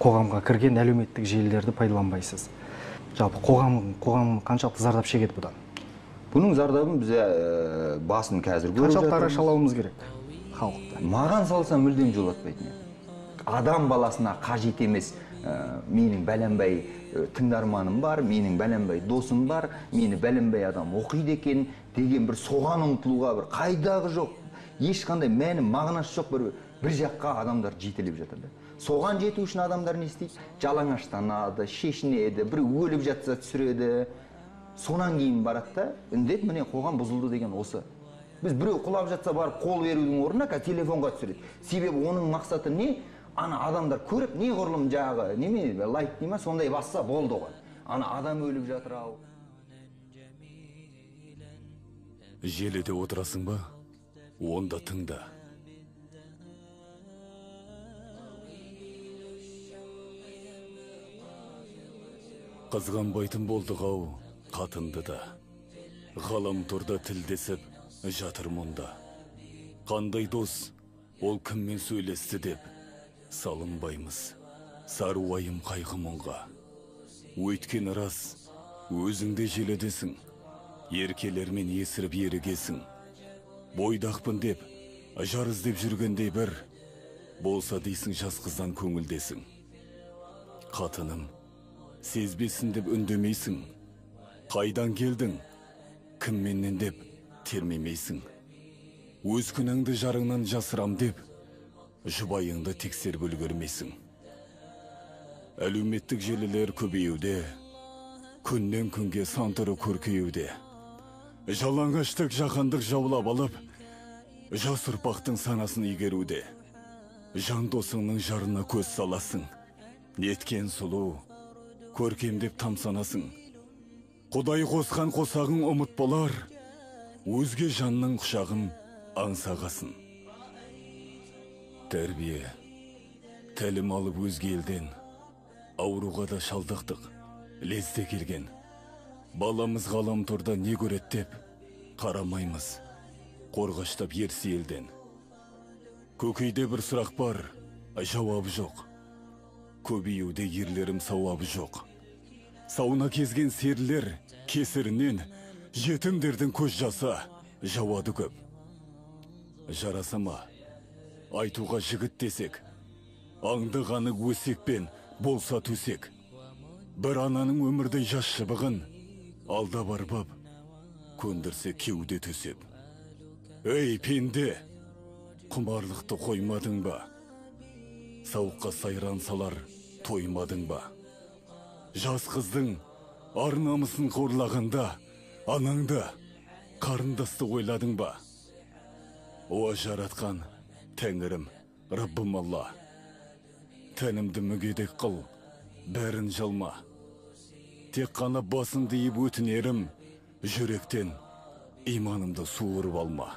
Қоғамға кірген әлеуметтік желілерді пайдаланбайсыз. Жалпы қоғам қаншалықты зардап шегеді бұдан? Бұның зардабын біз басын қазір көріп жатырмыз. Қаншалықты арашалауымыз керек халықты? Маған салса мүлдем жолатпайтын еді. Адам баласына қажет емес, менің бәленбай тыңдарманым бар, менің бәленбай досым бар, мені бәленбай адам оқиды екен деген бір соған ұмтылуға бір қайдағы жоқ, ешқандай мәні мағынасы жоқ бір жаққа адамдар жетелеп жатыр да. Соған жету үшін адамдар не істейді? Жалаңаштанады, шешінеді, бір өліп жатса түсіреді. Сонан кейін барады да, індет міне қоғам бұзылды деген осы. Біз біреу құлап жатса барып қол берудің орнына қазір телефонға түсіреді. Себебі оның мақсаты не? Ана адамдар көріп, не құрылым жағы, неме лайк дей ма, сондай басса болды ғой. Ана адам өліп жатыр ау. Желіде отырасың ба? Онда тыңда. Қызғанбайтын болдық ау қатынды да. Ғаламторда тілдесіп жатыр мұнда. Қандай дос, ол кіммен сөйлесті деп салынбаймыз. Сары уайым қайғы мұңға. Өйткен рас, өзің де желідесің. Еркелермен есіріп ерігесің. Бойдақпын деп, жар іздеп жүргендей бір, болса дейсің жас қыздан көңілдесің. Қатыным, сезбесін деп үндемейсің. Қайдан келдің, кімменнен деп термемейсің. Өз күніңді жарыңнан жасырам деп, жұбайыңды тексеріп үлгермейсің. Әлеуметтік желілер көбеюде, күннен күнге сан түрі көркеюде. Жалаңаштық жаһандық жаулап алып, жас ұрпақтың санасын игеруде. Жан досыңның жарына көз саласың. Неткен сұлу, көркемдеп тамсанасың. Құдай қосқан қосағың ұмыт болар, өзге жанның құшағын аңсағасын. Тәрбие, тәлім алып өзге елден, ауруға да шалдықтық, лезде келген. Баламыз ғаламторда не көреді деп қарамаймыз, қорғаштап ерсі елден. Көкейде бір сұрақ бар, жауабы жоқ. Көбеюде ерлерім сауабы жоқ. Сауна кезген серілер кесірінен жетімдердің көз жасы жауады көп. Жараса ма, айтуға жігіт десек, аңдығаны өсекпен болса төсек. Бір ананың өмірдей жас шыбығын алдап арбап, көндірсе кеуде төсеп. Ей, пенде, құмарлықты қоймадың ба? Сауыққа сайран салар тоймадың ба? Жас қыздың ар намысын қорлағанда, анаңды, қарындасты ойладың ба? О, жаратқан тәңірім, Раббым Алла, тәнімді мүгедек қыл, бәрін жалма. Тек қана басымды иіп өтінерім, жүректен иманымды суырып алма.